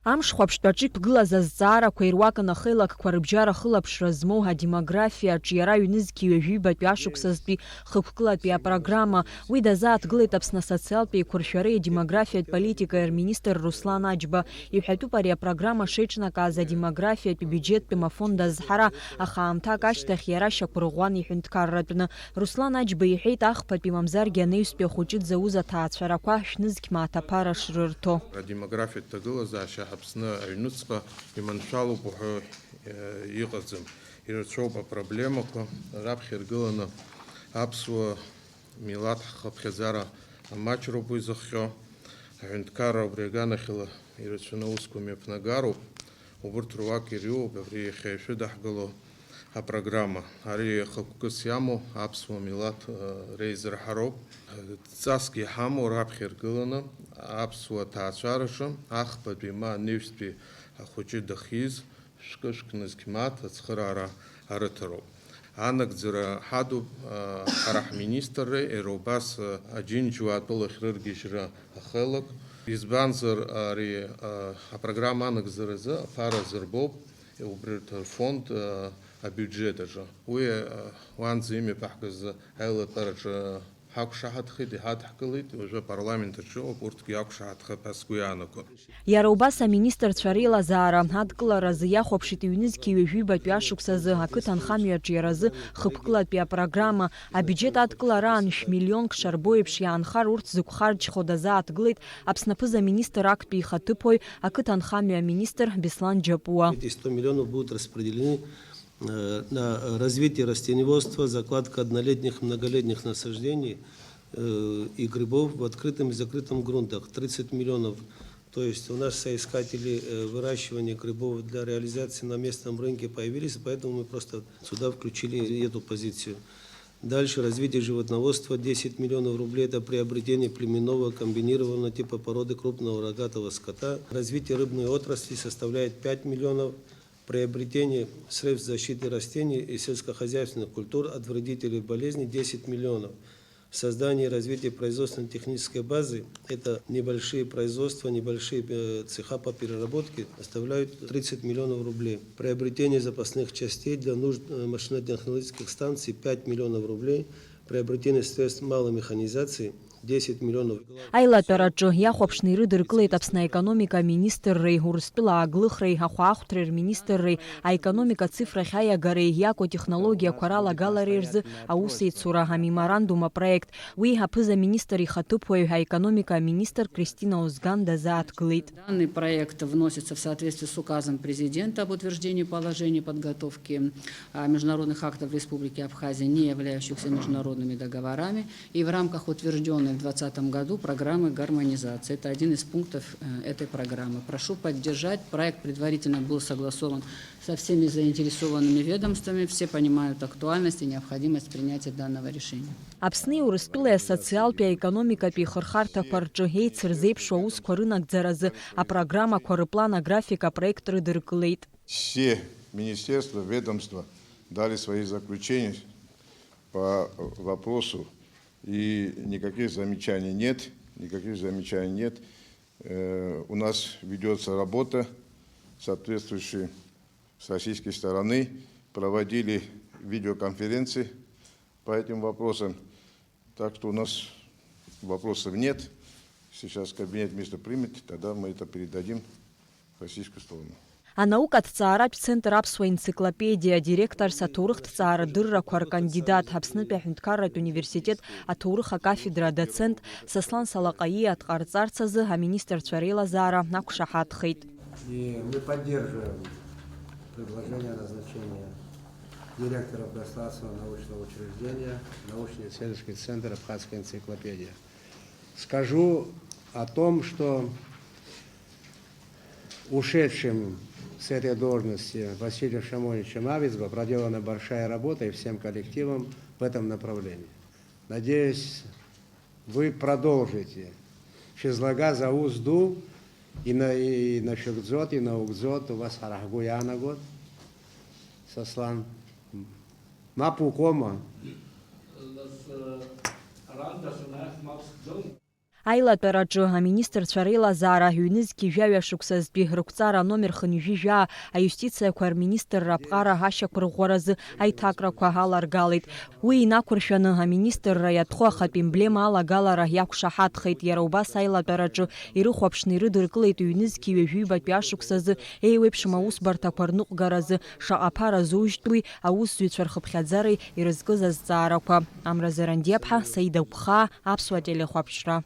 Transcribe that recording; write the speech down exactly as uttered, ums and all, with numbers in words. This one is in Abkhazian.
Амш хәаԥштәаҿы иқәгылаз азҵаарақәа ируакын ахеилакқәа рыбжьара хылаԥшра змоу адемографиа аҿиара ҩнызқьи ҩажәибатәи ашықәсазтәи хықәкылатәи апрограмма. Уи дазааҭгылеит Аԥсны асоциалтә еиқәыршәареи адемографиатә политикеи рминистр Руслан Аџьба. Иҳәатәуп ари апрограмма шеиҿнакааз адемографиатәи бюджеттәым афонд азҳара, аха аамҭак ашьҭахь иара шьақәырӷәӷәан иҳәынҭқарратәны. Руслан Аџьба иҳәеит, ахԥатәи мамзаргьы анаҩстәи ахәыҷы дзауз аҭаацәарақәа шәнызқь мааҭ аԥара шрырҭо. Адемографиатә ҭагылазаашьа Аԥсны аҩнуҵҟа иманшәалоуп уҳәо, э, иҟаӡам. Ирацәоуп апроблемақәа раԥхьа иргыланы аԥсуа милаҭ ҳхыԥхьаӡара амаҷроуп уи зыхҟьо. Аҳәынҭқарра убри аганахьала ирацәаны аусқәа мҩаԥнагароуп. Убырҭ руак ириоуп абри иахьа ишәыдаҳгало апрограмма. Ари хықәкыс иамоу аԥсуа милаҭ, э, реизырҳароуп. Ҵасгьы иҳамоу раԥхьа иргыланы аԥсуа ҭаацәараҿы ахԥатәи ма анаҩстәи ахәыҷы дахьиз шәкы-шәкнызқь мааҭ ацхыраара арыҭароуп. Анагӡара ҳадуп, а, ҳара ҳминистрреи, иара убас, а, Аџьынџьуа атәыла ахьрыргьежьра ахеилак. Избанзар, ари, а, апрограмма анагӡаразы аԥара азырбоуп убри рфонд, а, абиуџьет аҿы. Уи, а, уаанӡа имҩаԥаҳгаз аилатәараҿы ҳақәшаҳаҭхеит, иҳадҳкылеит, уажәы апарламент аҿы иҟоуп, урҭгьы иақәшаҳаҭхап ҳәа сгәы иаанагон. Иара убас аминистрцәа реилазаара адкыларазы иахәаԥшит ҩнызқьи ҩажәибатәи ашықәсазы ақыҭанхамҩа аҿиаразы хықәкылатәи апрограмма. Абиуџьет адкылараан шә-миллионк шарбо еиԥш иаанхар, урҭ зықәхарџьхо дазааҭгылеит Аԥсны аԥыза-министр актәи ихаҭыԥуаҩ, ақыҭанхамҩа аминистр Беслан Џьапуа. Эти сто миллионов будут распределены э, на развитие растениеводства, закладка однолетних, многолетних насаждений, э, и грибов в открытом и закрытом грунтах, тридцать миллионов. То есть у нас соискатели, э, выращивания грибов для реализации на местном рынке появились, поэтому мы просто сюда включили эту позицию. Дальше развитие животноводства, десять миллионов рублей, это приобретение племенного комбинированного типа породы крупного рогатого скота. Развитие рыбной отрасли составляет пять миллионов. Приобретение средств защиты растений и сельскохозяйственных культур от вредителей болезней десять миллионов. Создание и развитие производственно-технической базы, это небольшие производства, небольшие, э, цеха по переработке, составляют тридцать миллионов рублей. Приобретение запасных частей для нужд, э, машинотехнологических станций пять миллионов рублей. Приобретение средств малой механизации десять миллионов. Аилатәараҿы иахәаԥшны ирыдыркылеит Аԥсны аекономика аминистрреи, Урыстәыла ааглыхреи, ахәаахәҭреи рминистрреи, аекономика ацифрахь аиагареи, иаку атехнологиақәа ралагалареи рзы аусеицура амеморандум апроект. Уи аԥыза-министр ихаҭыԥуаҩ, аекономика аминистр Кристина Озган дазааҭгылеит. Данный проект вносится в соответствии с указом президента об утверждении положений подготовки, а, международных актов Республики Абхазия, не являющихся международными договорами. И в рамках утверждённой в двадцатом году программы гармонизации. Это один из пунктов, э, этой программы. Прошу поддержать. Проект предварительно был согласован со всеми заинтересованными ведомствами. Все понимают актуальность и необходимость принятия данного решения. Аԥсни Урыстәылеи асоциалтәи аекономикатәи ихырхарҭақәа рҿы еицырзеиԥшу аусқәа рынагӡаразы апрограммақәа рыплан аграфик апроект рыдыркылеит. Все министерства, ведомства дали свои заключения по вопросу, и никаких замечаний нет, никаких замечаний нет. Э, у нас ведётся работа соответствующая с российской стороны. Проводили видеоконференции по этим вопросам. Так что у нас вопросов нет. Сейчас кабинет министров примет, тогда мы это передадим в российскую сторону. Анаукатә ҭҵааратә центр аԥсуа енциклопедиа адиректорс аҭоурыхҭҵаара дыррақәа ркандидат, Аԥснытәи аҳәынҭқарратә университет аҭоурых акафедра адоцент Сослан Салаҟаиа дҟарҵарц азы аминистрцәа реилазаара ақәшаҳаҭхеит. И мы поддерживаем предложение о назначении директора государственного научного учреждения, научно-исследовательский центр «Абхазская энциклопедия». Скажу о том, что ушедшим с этой должности Василием Шамоевичем Авицба проделана большая работа и всем коллективом в этом направлении. Надеюсь, вы продолжите. Шәызлагаз аус ду ина-, инашәыгӡот, инаугӡот, убас ҳара ҳгәы иаанагот, Сослан. Мап укуама? Нас, э, ран дасанаах мап схӡом. Аилатәараҿы аминистрцәа реилазаара ҩнызқьи жәаҩа шықәсазтәи рықәҵара номер хынҩажәи жәаа аиустициақәа рминистрра аԥҟара ашьақәырӷәӷәаразы аиҭакрақәа аларгалеит. Уи инақәыршәаны аминистрра иатәхо ахатә емблема алагалара иақәшаҳаҭхеит. Иара убас аилатәараҿы ирыхәаԥшны ирыдыркылеит ҩнызқьи ҩажәи ҩбатәи ашықәсазы еиуеиԥшым аусбарҭақәа рныҟәгаразы шаҟа ԥара зоужьтәуи аусзуҩцәа рхыԥхьаӡареи ирызкыз азҵаарақәа. Амра Зарандиаԥҳа, Саида Гәхаа, Аԥсуа телехәаԥшра.